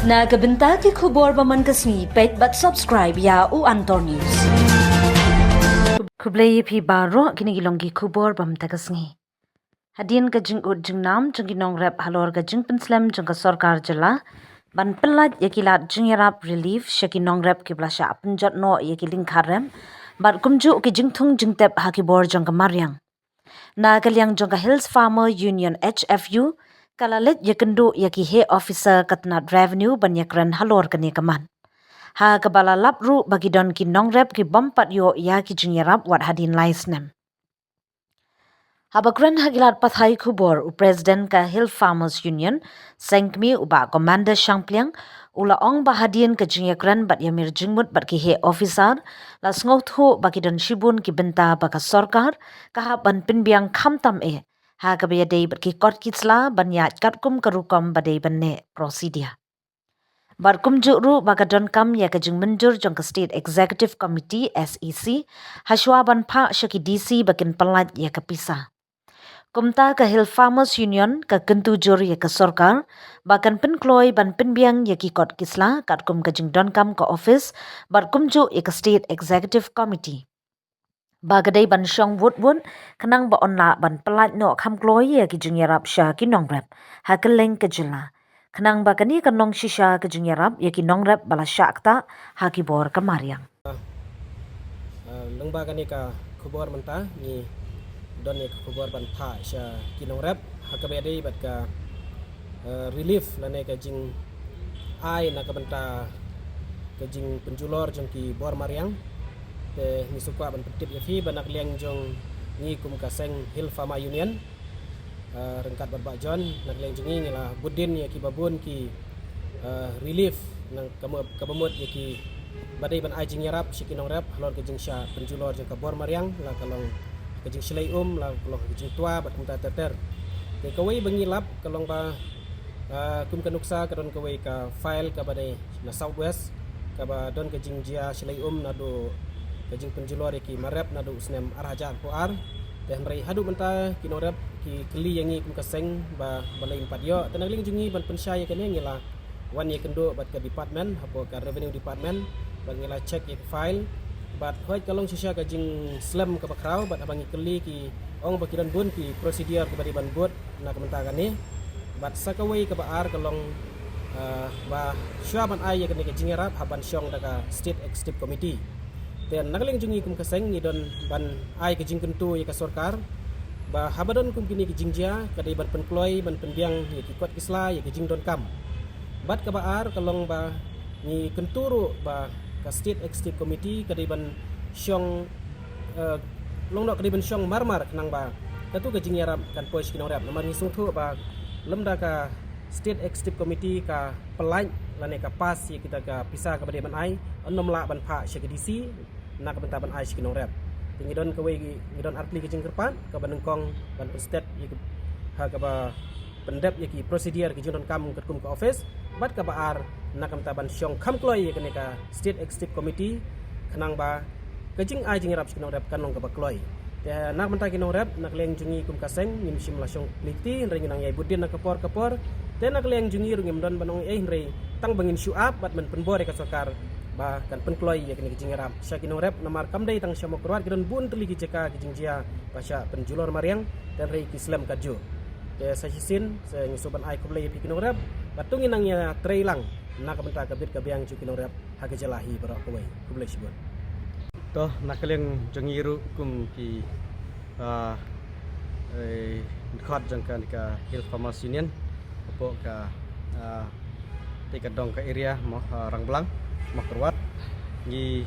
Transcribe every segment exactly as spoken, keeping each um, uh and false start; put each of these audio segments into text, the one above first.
Na ka bynta ki khubor ba man ka sngi, peit bad subscribe ïa u Antor News. Khublei ïa phi baroh, kine ki long ki khubor ba man ka sngi. Hadien ka jingud jingnam jong ki nongrep halor ka jingpynslem jong ka sorkar jylla ban pyllait ïa ki lad jingïarap relief sha ki nongrep kiba la shah pynjot noh ïa ki lyngkha rem bad kumjuh ki jingthung jingtep ha ki bor jong ka mariang. Na ka liang jong ka Hills Farmer Union, H F U, ka la leit ïakynduh ïa ki heh officer ka tnat revenue ban ïakren halor kane ka mat, ha kaba la lap ruh ba ki don ki nongrep ki bym pat ïoh ïa ki jingïarap wat hadien lai snem. Haba kren ha ki lad pathai khubor, u President ka Hill Farmers Union, Seng Kmie, u Bah Commander Shangpliang, u la ong ba hadien ka jingïakren bad ïamir jingmut bad ki heh officer, la sngewthuh ba ki don shibun ki bynta ba ka sorkar ka hap ban pynbiang khamtam eh ha kaba ïadei bad ki kot ki sla ban ïaid katkum ka rukom ba dei ban neh, procedure. Bad kumjuh ruh ba ka donkam ïa ka jingmynjur jong ka State Executive Committee, S E C, ha shuwa ban phah sha ki D C ba kin pyllait ïa ka pisa. Kumta ka Hill Farmers Union ka kyntu jur ïa ka sorkar ba kan pynkloi ban pynbiang ïa ki kot ki sla katkum ka jingdonkam ka office bad kumjuh ïa ka State Executive Committee ba ka dei ban shong wut wut khnang ba yn lah ban pyllait noh kham kloi ïa ki jingïarap sha ki nongrep ha kylleng ka jylla, khnang ba kane kan long shisha ka jingïarap ïa ki nongrep ba la shah ktah ha ki bor ka mariang. Ah, lyngba kane ka khubor mynta ngi don ïa ka khubor ban phah sha ki nongrep ha kaba ïadei bad ka, eh, relief lane ka jingai na ka bynta ka jingpynjulor jong ki bor mariang. Te ngi sngewkwah ban pyntip ïa phi ba na ka liang jong ngi kum ka seng Hill Farmer Union, eh, ryngkat bad Bah John, na ka liang jong ngi ngi la bud dien ïa kiba bun ki, eh, relief na ka mo-, kaba mut ïa kiba dei ban ai jingïarap sha ki nongrep halor ka jingshah pynjulor jong ka bor mariang, la ka long ka jingshlei um, la ka long ka jingtwa bad kumta ter ter. Te kawei ba ngi lap ka long ba, ah, kum ka nuksa ka don kawei ka file kaba dei na South West kaba don ka jingjia shlei um naduh ka jingpynjulor ïa ki marep naduh u snem ar hajar arphew ar. Te hynrei haduh mynta ki nongrep ki kylli ïa ngi kum ka seng ba balei ngim pat ïoh. Te na ka liang jong ngi ban pynshai ïa kane ngi la wan ïakynduh bad ka department, hapoh ka revenue department, bad ngi la check ïa ka file. Bad hooid ka long shisha ka jingslem kaba khraw, bad haba ngi kylli ki ong ba ki don bun ki procedure kiba dei ban bud na ka bynta kane. Bad sa kawei kaba ar ka long, eh, ba shuwa ban ai ïa kane ka jingïarap hap ban shong da ka State Executive Committee. Te na ka liang jong ngi kum ka seng ngi don ban ai ka jingkyntu ïa ka sorkar ba haba don kum kine ki jingjia ka dei ban pynkloi ban pynbiang ïa ki kot ki sla ïa ki jingdonkam. Bad kaba ar ka long ba ngi kyntu ruh ba ka State Executive Committee ka dei ban shong, eh, long noh ka dei ban shong mar mar khnang ba katu ka jingïarap kan poi sha ki nongrep. Namar ngi sngewthuh ba lymda ka State Executive Committee ka pyllait lane ka pass ïa kita ka pisa kaba dei ban ai, yn ym lah ban phah sha ka D C na ka bynta ban ai sha ki nongrep. Te ngi don kawei, ngi don artylli ka jingkyrpad, kaba nyngkong ban pynstet ïa ki, ha kaba pyndep ïa ki procedure ki jingdonkam katkum ka office, bad kaba ar na ka bynta ban shong kham kloi ïa kane ka State Executive Committee khnang ba ka jingai jingïarap sha ki nongrep kan long kaba kloi. Te na ka bynta ki nongrep na ka liang jong ngi kum ka seng ngim shym la shong kli kti, hynrei ngi nang ïai bud dien na ka por ka por. Te na ka liang jong ngi ruh ngim don ban ong ei hynrei tang ba ngin shu ap bad ban pynbor ïa ka sorkar ba kan pynkloi ïa kane ka jingïarap sha ki nongrep, namar kam dei tang sha Mawkyrwat, ki don bun tylli ki jaka ki jingjia ba shah pynjulor mariang, te hynrei ki slem katjuh. Te sa shisien sa ngi sngewbha ban ai khublei ïa phi ki nongrep, bad to ngin nang ïatrei lang na ka bynta ka bit ka biang jong ki nongrep ha ka jylla hi baroh kawei. Khublei shibun. To, na ka liang jong ngi ruh kum ki, ah, eh, dkhot jong ka, ka Hill Farmers Union, hapoh ka, ah, te ka dong ka area Mo-, ah, Rangblang, Mawkyrwat. Ngi,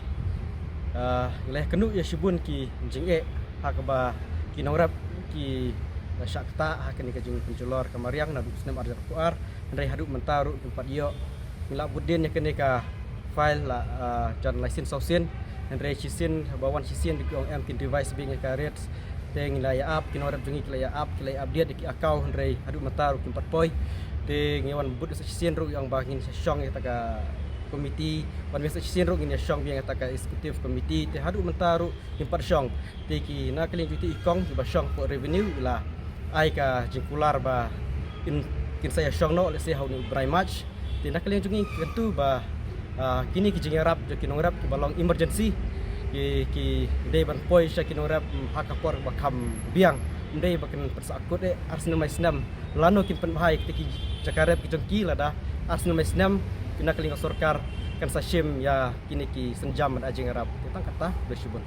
ah, ngi la ïakynduh ïa shibun ki jingeh ha kaba ki nongrep ki la shah ktah ha kane ka jingpynjulor ka mariang naduh u snem ar hajar arphew ar. Hynrei haduh mynta ruh kim pat ïoh. Ngi la bud dien ïa kane ka file la, ah, jan lai sien saw sien. Hynrei shisien ba wan shisien dei ki ong em kin revise biang ïa ka rates. Te ngi la ïa ap, ki nongrep jong ngi ki la ïa ap, ki la ïa update ïa ki account, hynrei haduh mynta ruh kim pat poi. Te ngi wan bud sa shisien ruh ïa ong ba ngin sa shong ïa kata ka committee, wan bud sa shisien ruh ngin ïa shong biang ïa kata ka executive committee. Te haduh mynta ruh kim pat shong. Te ki na ka liang jong ki i kong kiba shong hapoh revenue i la ai ka jingkular ba kin, kin sa ïa shong noh lehse ha une u bnai March. Te na ka liang jong ngi kyntu ba, ah, kine ki jingïarap jong ki nongrep kiba long emergency, ki, ki dei ban poi sha ki nongrep, mm, ha ka por ba kham biang, ym dei ba kin pynsah kut eh ar snem lai snem. Lano kin pynbha ïa kita ki jaka rep ki jong ki, lada ar snem lai snem, na ka liang ka sorkar kan sa shim ïa kine ki sienjam bad jingïarap. Te tang kata, khublei shibun.